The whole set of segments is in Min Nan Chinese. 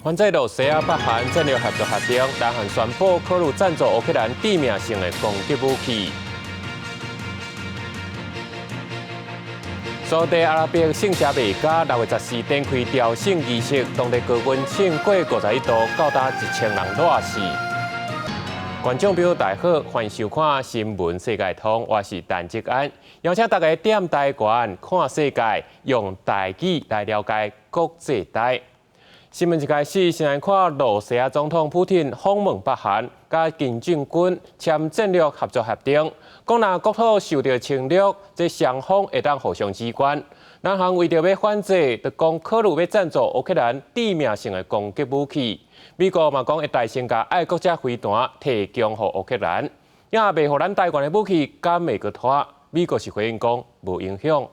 反制露西亞北韓戰略合作協定，南韓宣布考慮贊助烏克蘭致命性的攻擊武器。沙特阿拉伯聖社麥加6月14展開朝聖儀式，當地高溫超過51度，到達1000人熱死。觀眾朋友大家好，歡迎收看《新聞世界通》，我是陳志安，邀請大家踮台灣看世界，用台語來了解國際台。新聞一開始，先來看露西亞總統普廷訪問北韓，佮金正恩簽戰略合作協定，講若國土受著侵略，這雙方會當互相支援。南韓為著欲反制，就講考慮欲贊助烏克蘭致命性的攻擊武器。美國嘛講會代先共愛國者飛彈提供予烏克蘭，也賣予咱台灣的武器敢會閣拖？美國是回應講無影響。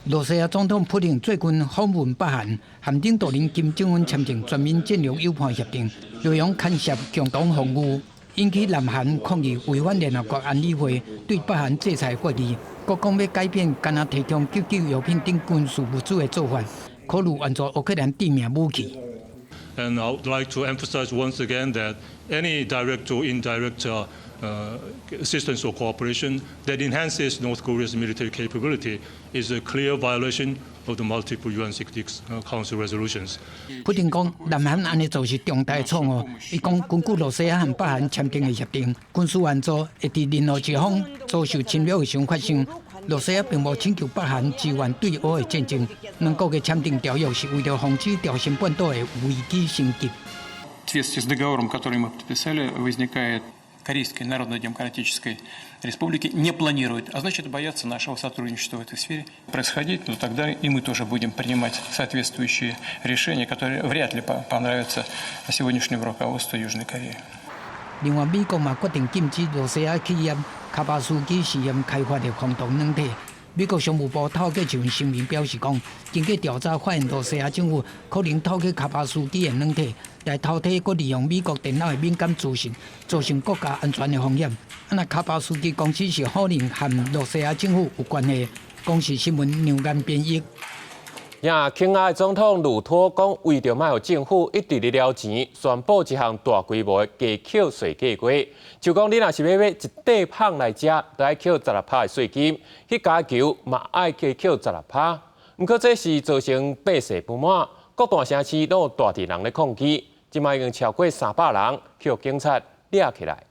露西亞總統普廷最近訪問北韓，和領導人金正恩簽訂全面戰略友伴協定，內容牽涉共同防禦，引起南韓抗議違反聯合國安理會對北韓制裁決議，閣講欲改變干焦提供急救藥品等軍事物資的做法，考慮援助烏克蘭致命武器。 And I would like to emphasize once again that any direct or indirect assistance or cooperation that enhances North Korea's military capability is a clear violation of the multiple UN Security Council resolutions. 普廷講，南韓按呢做是重大錯誤。伊講，根據露西亞和北韓簽訂的協定，軍事援助會佇任何一方遭受侵略的時陣發生。露西亞並無請求北韓支援對烏的戰爭。兩國的簽訂條約是為著防止朝鮮半島的危機升級。 В соответствии с договором, который мы подписали, возникает Корейской Народно-Демократической Республики не планируют, а значит, боятся нашего сотрудничества в этой сфере происходить, но тогда и мы тоже будем принимать соответствующие решения, которые вряд ли понравятся сегодняшнему руководству Южной Кореи. 另外，美國嘛決定禁止露西亞企業卡巴斯基試驗開發的防毒軟體。美國商務部透過一份聲明表示講，經過調查發現，露西亞政府可能透過卡巴斯基的軟體來偷聽閣利用美國電腦的敏感資訊，造成國家安全的風險。啊，若卡巴斯基公司是否認和露西亞政府有關係。公視新聞梁岩編譯。呀，肯亞總統魯托講，為著莫予政府一直咧撩錢，宣布一項大規模的加扣稅計劃。就講你若是欲買一塊麭來食，著愛扣16趴的稅金；去加球嘛愛加扣十六趴。毋過這是造成百姓不滿，各大城市攏有大陣人咧抗議，這擺已經超過300人予警察掠起來。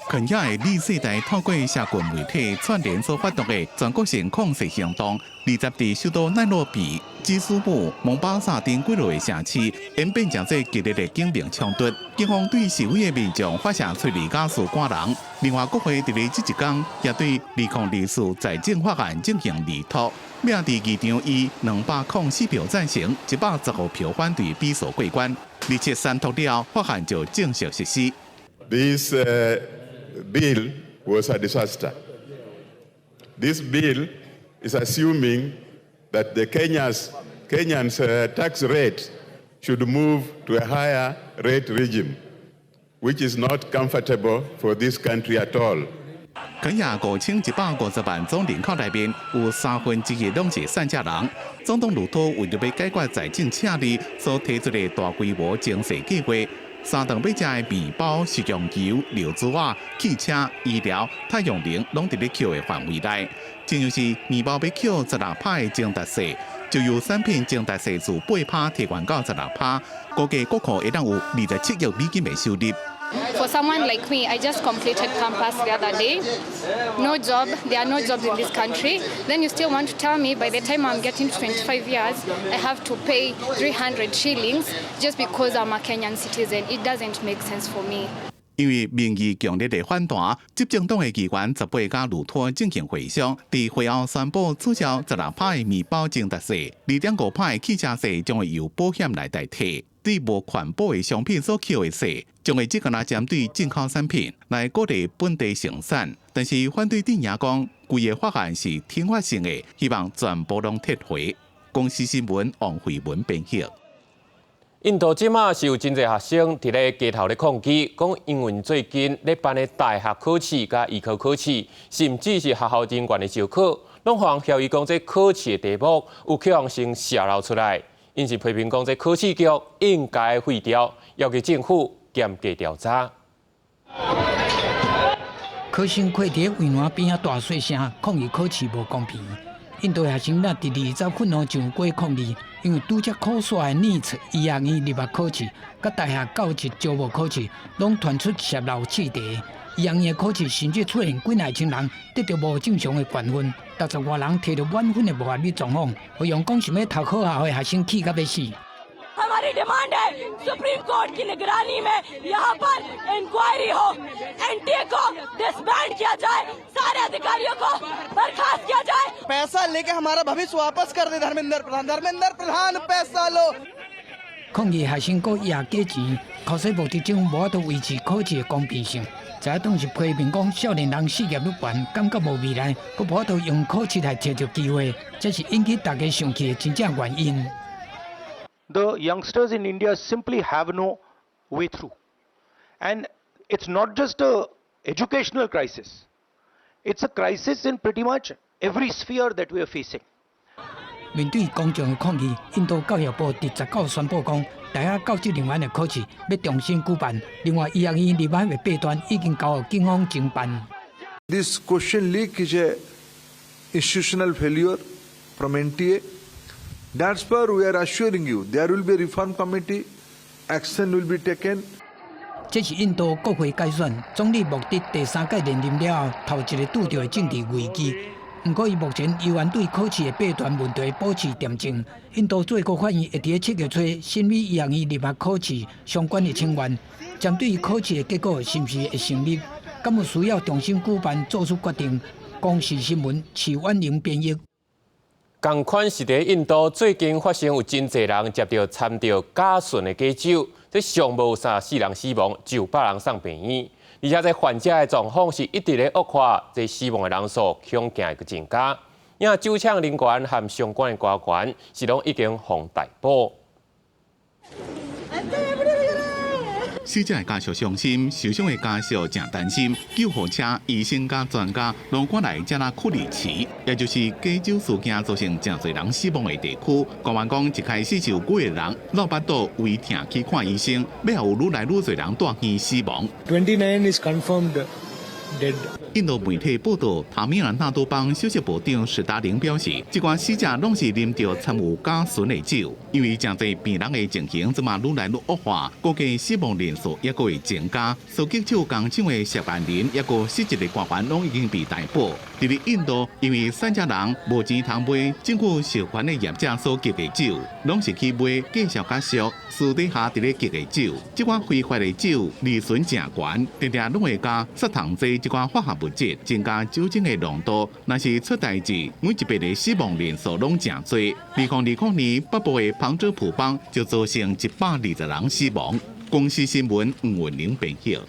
肯亞的 Z 世代透過社群媒體串聯所發動的全國性抗稅行動，二十佇首都奈洛比、基蘇姆、蒙巴薩等幾落個城市演變成這激烈的警民衝突。警方對示威的民眾發射催淚ガス趕人。另外，國會佇咧這一工也對2024財政法案進行議討，尾仔佇議場以204票贊成、115票反對比數過關。27三通了後，法案就正式實施。 This bill was a disaster. This bill is assuming that the Kenyans tax rate should move to a higher rate regime, which is not comfortable for this country at all. 肯亞5150萬總人口內面，有1/3攏是散遮人。總統魯托為著欲解決財政赤字，所提出的大規模徵稅計劃。三頓欲食的麵包、食用油、尿珠仔、汽車、醫療、太陽能，攏佇咧扣的範圍內。親像是麵包欲扣十六趴的增值稅，就由產品增值稅自8趴提懸到十六趴，估計國庫會當有27億美金的收入。 For someone like me, I just completed campus the other day. No job, there are no jobs in this country. Then you still want to tell me by the time I'm getting to 25 years, I have to pay 300 shillings just because I'm a Kenyan citizen. It doesn't make sense for me. 因為民意強烈的反彈，執政黨的議員十八佮魯托進行會商，佇會後宣布取消十六趴的麵包增值稅，2.5趴的汽車稅將會由保險來代替。對無環保的商品所扣的稅，將會只干焦針對進口產品來鼓勵本地生產。但是反對陣營講，規个法案是懲罰性的，希望全部攏撤回。公視新聞王慧文編譯。印度這馬是有真濟學生佇咧街頭咧抗議，講因為最近咧辦的大學考試佮醫科考試，甚至是學校人員的招考，攏予人嫌疑講這考試的題目有可能先洩露出來，𪜶是批評講這考試局應該廢掉，要求政府嚴格調查。考生跪佇圍欄邊仔大細聲抗議考試無公平。印度學生若佇二十分鐘上街抗議，因為拄才考煞的 NEET 醫學院入學考試，佮大學教職招募考試，攏傳出洩漏試題。醫學院的考試甚至出現幾若千人得著無正常的懸分，六十外人提著滿分的無合理狀況，予人講想欲讀好校的學生氣甲欲死。 हमारी डिमांड है, supreme court की निगरानी में यहाँ पर इंक्वायरी हो, एनटीए को डिसबैंड किया जाए, सारे अधिकारियों को बर्खास्त किया जाए। पैसा लेके हमारा भविष्य वापस कर दे धर्मेंद्र प्रधान। धर्मेंद्र प्रधान, पैसा लो। 抗議學生閣攑假錢，考試部長無法度維持考試的公平性。在野黨是批評講，少年人失業率懸，感覺無未來，閣無法度用考試來揣著機會，這是引起大家生氣的真正原因。 The youngsters in India simply have no way through. And it's not just a educational crisis. It's a crisis in pretty much every sphere that we are facing. 面對公眾的抗議，印度教育部佇19宣布講，大學教職人員的考試欲重新舉辦。另外，醫學院入學的弊端已經交予警方偵辦。 This question leak is a institutional failure from NTA. That's why we are assuring you there will be a reform committee, action will be taken. 這是印度國會改選總理莫迪第三屆連任了後，頭一个拄著的政治危機。毋過，伊目前猶原對考試的弊端問題保持恬靜。印度最高法院會佇7月初審理醫學院入學考試相關的請願，針對考試的結果是毋是會成立，敢有需要重新舉辦做出決定。公視新聞徐婉玲編譯。仝款是佇印度最近發生有真濟人食著摻著甲醇的假酒，這上無34人死亡，900人送病院。而且這患者的狀況是一直咧惡化，這死亡的人數恐驚會閣增加。因為酒廠人員和相關的官員是攏已經予逮捕。死者的家屬傷心，受傷的家屬誠擔心。救護車、醫生佮專家攏趕來遮那庫里奇，也就是假酒事件造成誠濟人死亡的地區。官員講，一開始就有幾個人落腹肚胃疼去看醫生，尾後有愈來愈濟人蹛院死亡。 29 is confirmed dead. 印度媒體報道，塔米爾納都邦首席部長史達林表示，這寡死者攏是啉著摻有甲醇的酒，因為誠濟病人的情形這馬愈來愈惡化，估計死亡人數猶閣會增加。燒雞酒工廠的涉案人猶閣失職的官員攏已經被逮捕。佇咧印度，因為散遮人無錢通買政府授權的業者所寄的酒，攏是去買價數較俗、私底下佇咧寄的酒。這款非法的酒利潤誠懸，定定攏會加殺蟲劑這款化學物質，增加酒精的濃度。若是出代誌，每一筆的死亡人數攏誠濟。2020年，北部的旁遮普邦就造成120人死亡。公視新聞吳文玲編譯。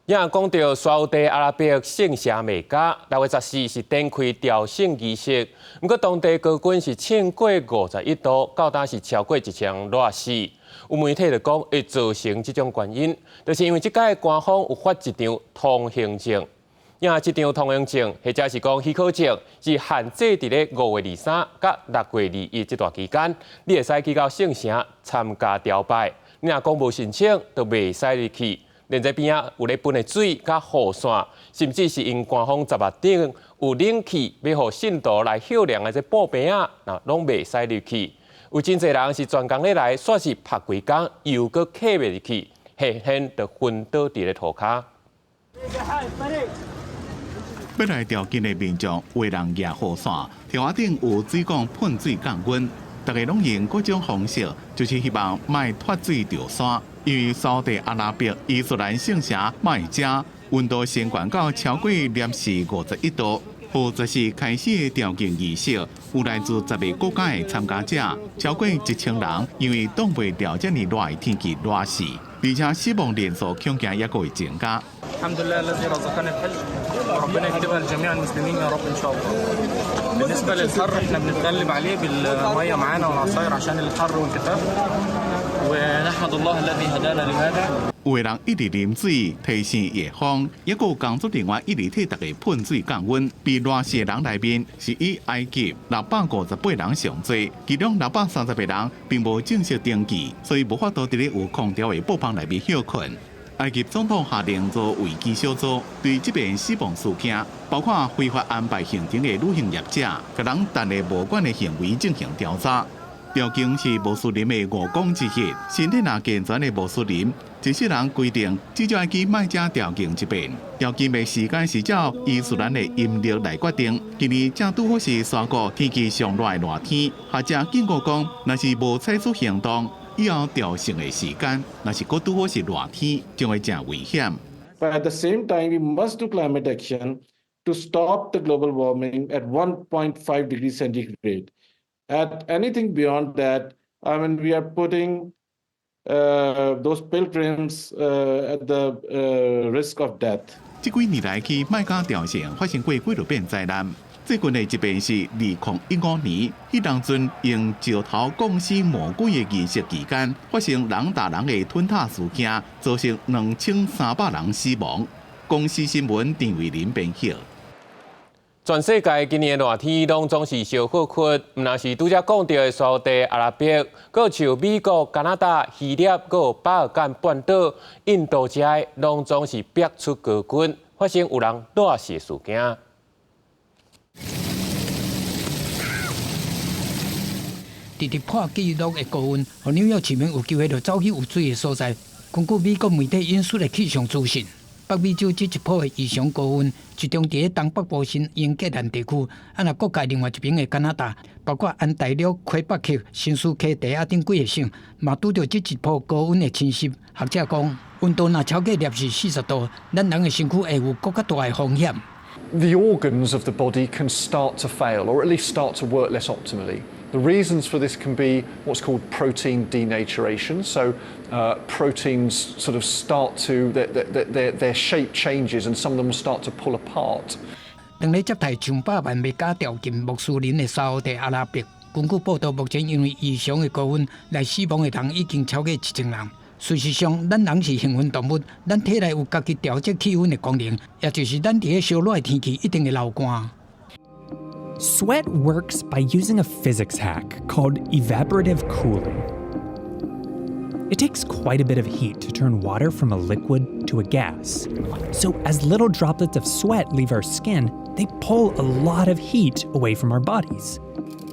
也講著沙烏地阿拉伯聖城麥加，6月14是展開朝聖儀式。毋過當地高溫是超過51度，到今是超過1000人熱死。有媒體就講會造成這種原因，就是因為這屆官方有發一張通行證。也這張通行證，或者是講許可證，是限制佇咧5月23佮6月21這段期間，你會使去到聖城參加朝拜。你若講無申請，就袂使入去。連這邊仔有咧噴的水佮雨傘，甚至是𪜶官方閘仔頂有冷氣，欲予信徒來歇涼的這布棚仔，那攏袂使入去。有真濟人是專工咧來，煞是曝規工，又閣客袂入去，現現就昏倒佇咧塗跤。欲來朝覲的民眾，有人舉雨傘，柱仔頂有水管噴水降溫，大家攏用各種方式，就是希望莫脫水著山。因為沙烏地阿拉伯伊斯蘭聖城麥加溫度升懸到超過攝氏51度。5月14開始的朝覲儀式，有來自10個國家的參加者，超過1000人，因為擋袂牢遮爾熱的天氣熱死，而且死亡人數恐驚猶閣會增加。 الحمد لله الذي رزقنا الحج. وربنا يكتبها لجميع المسلمين يا رب ان شاء الله. بالنسبه للحر احنا بنتغلب عليه بالميه معانا والعصاير عشان الحر والجفاف ونحمد الله الذي هدانا لهذا. 有的人一直啉水提神夜風，抑閣有工作人員一直替大家噴水降溫。被熱死的人內面是以埃及658人上濟，其中638人並無正式登記，所以無法度佇咧有空調的帳篷內面歇睏。埃及總統下令做危機小組，對這遍死亡事件，包括非法安排行程的旅行業者，佮人等的無關的行為進行調查。調經是穆斯林的五講之一，身體若健全的穆斯林，一世人規定至少愛去麥加朝覲一遍。朝覲的時間是照伊斯蘭的陰曆來決定。今年正拄好是沙國天氣上熱的熱天，學者警告講，若是無採取行動，以後朝聖的時間，若是閣拄好是熱天，將會誠危險。 But at the same time, we must do climate action to stop the global warming at 1.5 degrees centigrade. At anything beyond that, I mean, we are putting those pilgrims at the risk of death. 這幾年來去麥加朝聖發生過幾落遍災難。最近的一遍是2015年，彼當陣用石頭降死魔鬼的儀式期間，發生人踏人的吞塔事件，造成2300人死亡。公視新聞陳慧琳編譯。全世界今年的熱天攏總是燒火窟，毋但是拄才講著的沙地阿拉伯，閣像美國、加拿大、希臘、閣有巴爾幹半島、印度遮攏總是逼出高溫，發生有人熱死的事件。直直破紀錄的高溫，予紐約市民有機會就走去有水的所在。根據美國媒體引述的氣象資訊，北美洲這一波的異常高溫，集中佇咧東北部新英格蘭地區，啊若國界另外一邊的加拿大，包括安大略、魁北克、新斯科地亞等幾個省，嘛拄著這一波高溫的侵襲。學者講，溫度若超過攝氏40度，咱人的身軀會有閣較大的風險。 The organs of the body can start to fail, or at least start to work less optimally. The reasons for this can be what's called protein denaturation. So proteins sort of start to, their shape changes and some of them will start to pull apart. 當咧接待上百萬麥加朝覲穆斯林的沙烏地阿拉伯，根據報道，目前因為異常的高溫來死亡的人已經超過1000人。事實上，咱人是興奮動物，咱體內有家己調節氣溫的功能，也就是咱佇咧燒熱的天氣一定會流汗。 Sweat works by using a physics hack called evaporative cooling. It takes quite a bit of heat to turn water from a liquid to a gas. So, as little droplets of sweat leave our skin, they pull a lot of heat away from our bodies.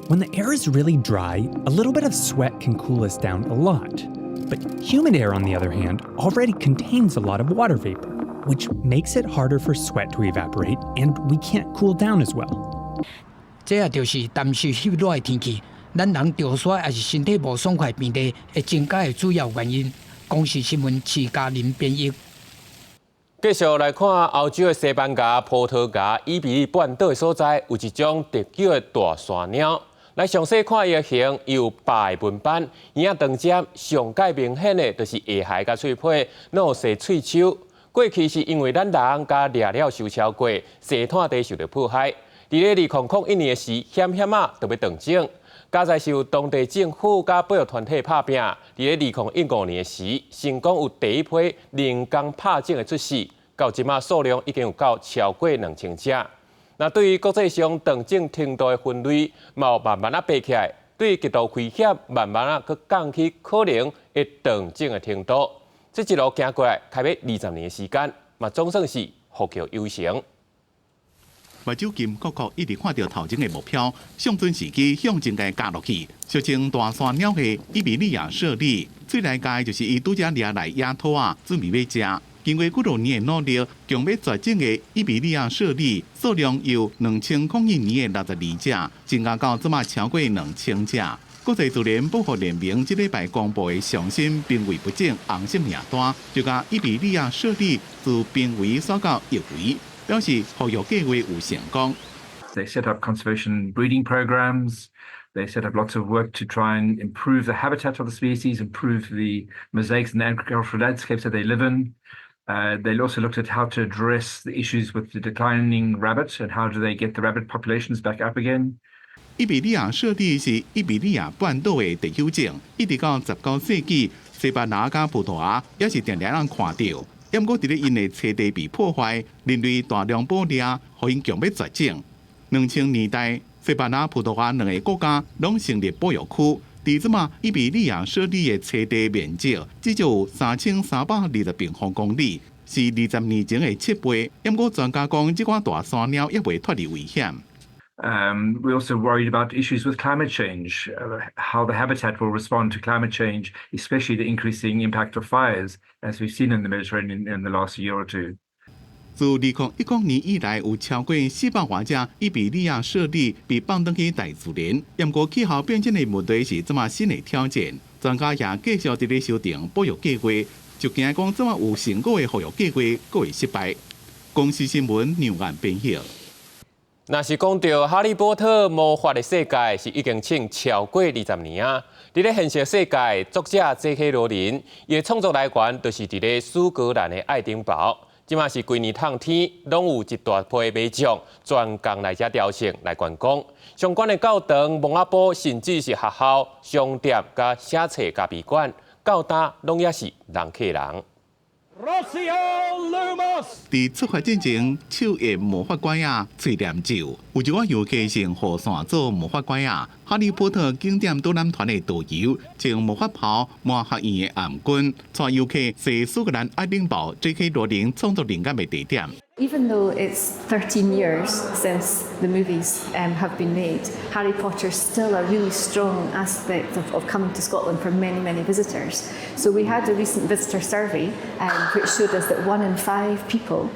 When the air is really dry, a little bit of sweat can cool us down a lot. But humid air, on the other hand, already contains a lot of water vapor, which makes it harder for sweat to evaporate, and we can't cool down as well. 這也就是乾濕翕熱的天氣，咱人著痧抑是身體無爽快病例會增加的主要原因。公視新聞徐嘉玲編譯。繼續來看歐洲的西班牙、葡萄牙、伊比利半島的所在，有一種特有的大山貓。來詳細看伊的形，有白紋斑，耳仔長尖，上蓋明顯的就是下頦佮喙皮，攏有踅喙鬚。過去是因為咱人共掠了傷超過，生態地受著破壞。佇咧2001年的時，險險仔就欲斷種。佳哉是有當地政府佮保育團體拍拚，佇咧2015年的時，成功有第一批人工拍種的出世，到這馬數量已經有到超過2000隻。那對於國際上斷種程度的分類，嘛有慢慢仔爬起來，對極度危險，慢慢仔閣降去可能會斷種的程度。這一路行過來，開欲20年的時間，嘛總算是福壽有成。目睭金國國一直看著頭前的目標，相準時機向前共咬落去。俗稱大山貓的伊比利亞猞猁，喙內咬就是伊拄才掠來野兔仔，準備欲食。經過幾多年的努力，強欲絕種的伊比利亞猞猁數量由2001年的62隻，增加到這馬超過2000隻。國際自然保護聯盟這禮拜公布的上新瀕危物種紅色名單，就共伊比利亞猞猁自瀕危煞到易危，表示復育計劃有成功。 They set up conservation breeding programs. They set up lots of work to try and improve the habitat of the species, improve the mosaics and the agricultural landscapes that they live in. They also looked at how to address the issues with the declining rabbit and how do they get the rabbit populations back up again. 伊比利亞猞猁是伊比利亞半島的特有種，一直到19世紀，西班牙佮葡萄牙也是定定通看著。毋過佇咧𪜶的棲地被破壞，人類大量捕獵，予𪜶強欲絕種。2000年代，西班牙、葡萄牙兩个國家攏成立保育區。佇這馬伊比利亞猞猁的棲地面積至少有3320平方公里，是20年前的7倍。毋過專家講，這款大山貓猶未脫離危險。 We're also worried about issues with climate change, how the habitat will respond to climate change, especially the increasing impact of fires, as we've seen in the Mediterranean in the last year or two. 自2010年以來，有超過400外隻伊比利亞猞猁被放轉去大自然。毋過氣候變遷的問題是這馬新的挑戰，專家也繼續佇咧修訂保育計劃，就驚講這馬有成果的復育計劃閣會失敗。公視新聞梁岸編譯。若是講著哈利波特魔法的世界，是已經穿超過20年啊！佇咧現實世界，作者 J.K. 羅琳，伊的創作來源就是佇咧蘇格蘭的愛丁堡。這馬是規年冬天，攏有一大批民眾專工來遮朝聖來觀光。相關的教堂、墓仔埔，甚至是學校、商店、佮寫冊咖啡館，到今攏猶是人客人。佇出發進前，手握魔法拐仔，喙念咒，有一寡遊客是用雨傘做魔法拐仔。哈利波特景點導覽團的導遊穿魔法袍、魔學院的頷頸，帶遊客踅蘇格蘭愛丁堡 J.K. 羅琳創作靈感的地點。 Even though it's 13 years since the movies have been made, Harry Potter is still a really strong aspect of coming to Scotland for many, many visitors. So we had a recent visitor survey which showed us that one in five people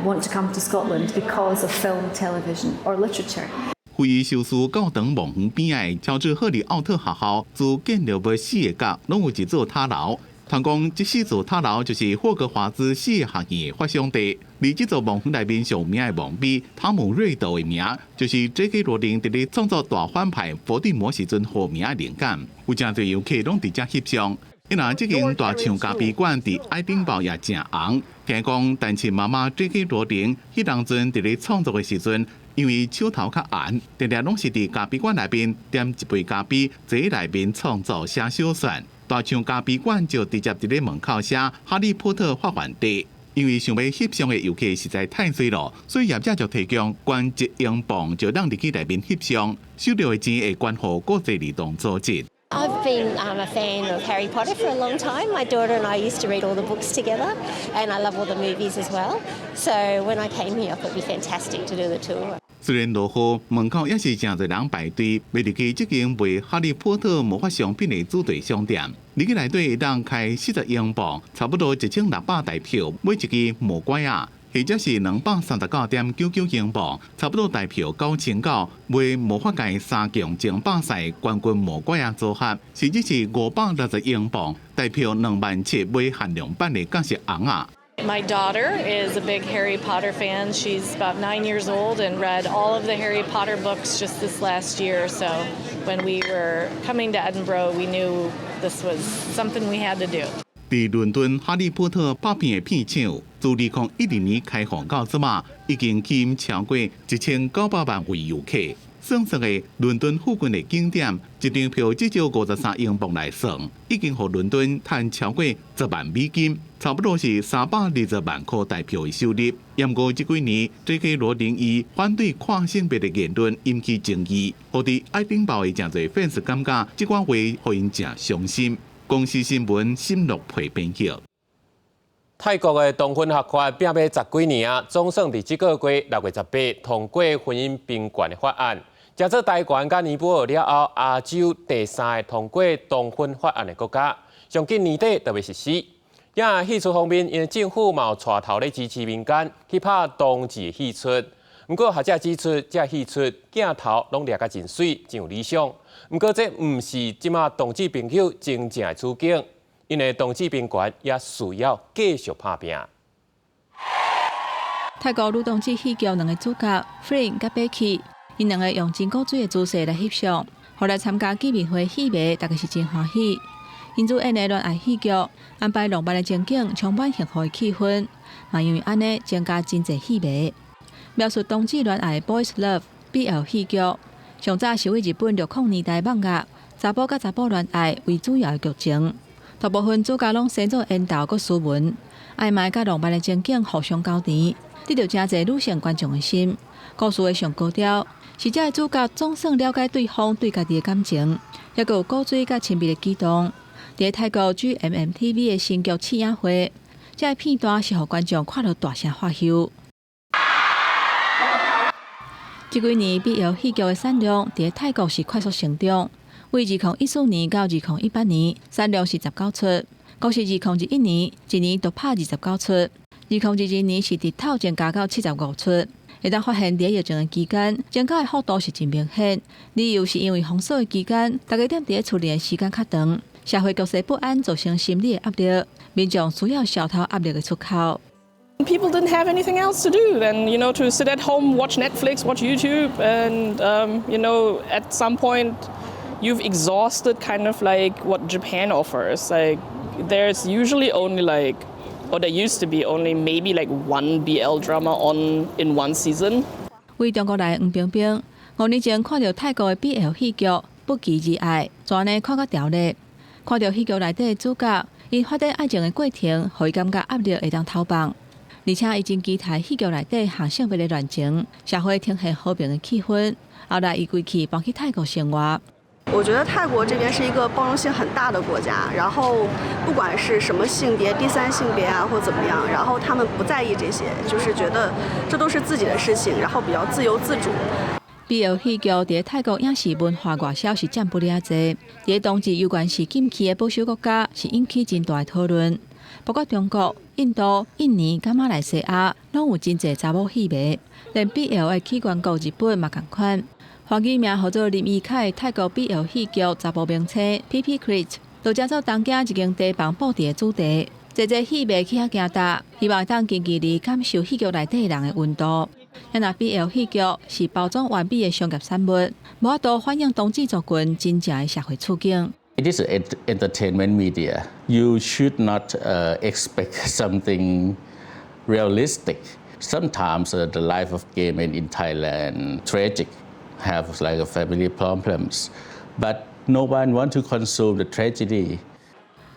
want to come to Scotland because of film, television or literature. 位於修斯教堂墓園邊仔喬治赫里奧特學校，自建築物四个角攏有一座塔樓。傳講這四座塔樓就是霍格華茲四个學院的發祥地。而這座墓園內面上有名的墓碑湯姆瑞德的名，就是 J.K. 羅琳佇咧創作大反派佛地魔時陣號名的靈感。有誠濟遊客攏佇遮翕相。因為這間大象咖啡館佇愛丁堡也誠紅。聽講單親媽媽 J.K. 羅琳彼當陣佇咧創作的時陣，因為手頭較閒，定定攏是佇咖啡館內面點一杯咖啡，坐內面創作寫小說。大象咖啡館就直接佇咧門口寫《哈利波特發源地》。因為想欲翕相的遊客實在太濟囉，所以業者就提供捐1英鎊就通入去內面翕相，收著的錢會捐予國際兒童組織。 I've been a fan of Harry Potter for a long time. My daughter and I used to read all the books together, and I love all the movies as well. So when I came here, I thought it'd be fantastic to do the tour. 雖然落雨，門口猶是誠濟人排隊，欲入去這間賣哈利波特魔法商品的主題商店。入去內底會當開40英鎊，差不多1600台票，買一支魔拐仔，或者是239.99英鎊，差不多台票9900，買魔法界三強爭霸賽冠軍魔拐仔組合，甚至是560英鎊，台票2萬7買限量版的鑽石尪仔。 My daughter is a big Harry Potter fan. She's about 9 years old and read all of the Harry Potter books just this last year. So when we were coming to Edinburgh, we knew this was something we had to do. 佇倫敦哈利波特拍片的片場，自2012年開放到這馬，已經吸引超過1900萬位遊客。算算的倫敦附近的景點，一張票至少53英鎊來算，已經予倫敦趁超過10萬美金，差不多是320萬箍台票的收入。毋過這幾年，J.K. 羅琳伊反對跨性別的言論引起爭議，予佇愛丁堡的誠濟粉絲感覺這寡話予𪜶誠傷心。公視新聞新樂培編譯。泰國的同婚合法拼欲十幾年啊，總算佇這個月6月18通過婚姻平權的法案，成做台灣佮尼泊爾了後，亞洲第三个通過同婚法案的國家，上緊年底就欲實施。也戲出方面，𪜶政府嘛有帶頭咧支持民間去拍同志戲出。毋過學者指出，這戲出鏡頭攏掠甲真媠，真有理想。毋過這毋是這馬同志朋友真正的處境，𪜶的同志平權也需要繼續拍拚。泰國女同志戲劇兩个主角 Freen 佮 Becky，𪜶兩个用真古錐的姿勢來翕相，予來參加見面會戲迷，逐家是真歡喜。𪜶主演的戀愛戲劇，安排浪漫的情景，充滿幸福的氣氛，嘛因為按呢增加真濟戲迷。描述同志戀愛的 Boys Love BL 戲劇，上早是為日本60年代漫畫查埔佮查某戀愛為主要的劇情，大部分主角攏生做緣投閣斯文，曖昧佮浪漫的情景互相交纏，得著誠濟女性觀眾的心。故事的上高潮是這个主角總算了解對方對家己的感情，猶閣有鼓吹佮親密的舉動。佇泰國 GMMTV 的新劇試映會，這个片段是予觀眾看著大聲發搝。這幾年 BL 戲劇的產量佇泰國是快速成長，為2014年到2018年，產量是19出，閣是2021年一年就拍29出，2022年是直透增加到75出。會當發現佇疫情的期間，增加的幅度是真明顯。理由是因為封鎖的期間，大家踮佇厝裡的時間較長，社會局勢不安造成心理的壓力，民眾需要消除壓力的出口。 People didn't have anything else to do than to sit at home, watch Netflix, watch YouTube, and at some point, you've exhausted kind of like what Japan offers. Like, there's usually only like, or there used to be only maybe like one BL drama on in one season. 為中國來的黃冰冰，5年前看著泰國的 BL 戲劇《不期而愛》，就按呢看甲著咧。看著戲劇內底的主角，𪜶發展愛情的過程，予伊感覺壓力會當透放。而且伊真期待戲劇內底跨性別的戀情，社會呈現和平的氣氛。後來伊規氣搬去泰國生活。我覺得泰國這邊是一個包容性很大的國家，然後不管是什麼性別、第三性別啊或怎麼樣，然後他們不在意這些，就是覺得這都是自己的事情，然後比較自由自主。 BL 戲劇佇泰國影視文化外銷是佔不了濟，佇同志猶原是禁忌的保守國家，是引起真大的討論。包括中國、印度、印尼佮馬來西亞，攏有真濟查某戲迷，連 BL 的起源國日本嘛仝款。華語名號做林依凱的泰國 BL 戲劇查埔明星 PP Krit，就成做東京一間茶房布置的主題，濟濟戲迷去遐行搭，希望當近距離感受戲劇內底人的溫度。若 BL 戲劇是包裝完美的商業產物，無法度反映同志族群真正的社會處境。 It is an entertainment media. You should not expect something realistic. Sometimes the life of gay men in Thailand tragic, have like a family problems, but no one want to consume the tragedy.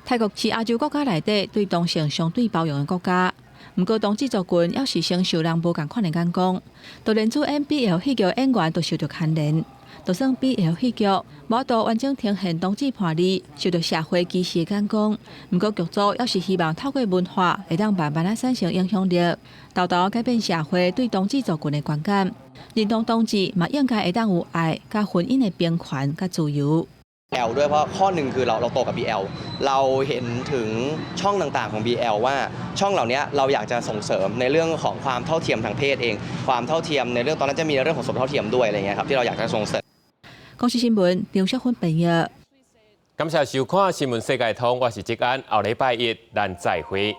泰國是亞洲國家內底對同性相對包容的國家，毋過同志族群猶是承受人無仝款的眼光，就連主演 BL 戲劇演員都受著牽連。就算 BL 戲劇無法度完整呈現同志伴侶受著社會歧視的眼光，毋過劇組猶是希望透過文化會當慢慢仔產生影響力，沓沓改變社會對同志族群的觀感。認同同志嘛應該會當有愛佮婚姻的平權佮自由。 BL ด้วยเพราะข้อหนึ่งคือเราเราโตกับ BL เราเห็นถึงช่องต่างๆของ BL ว่าช่องเหล่านี้เราอยากจะส่งเสริมในเรื่องของความเท่าเทียมทางเพศเอง ความเท่าเทียมในเรื่องตอนนั้นจะมีเรื่องของสมรสเท่าเทียมด้วยอะไรเงี้ยครับที่เราอยากจะส่งเสริม 公視新聞張淑芬編譯。感謝收看新聞世界通，我是志安，後禮拜一咱再會。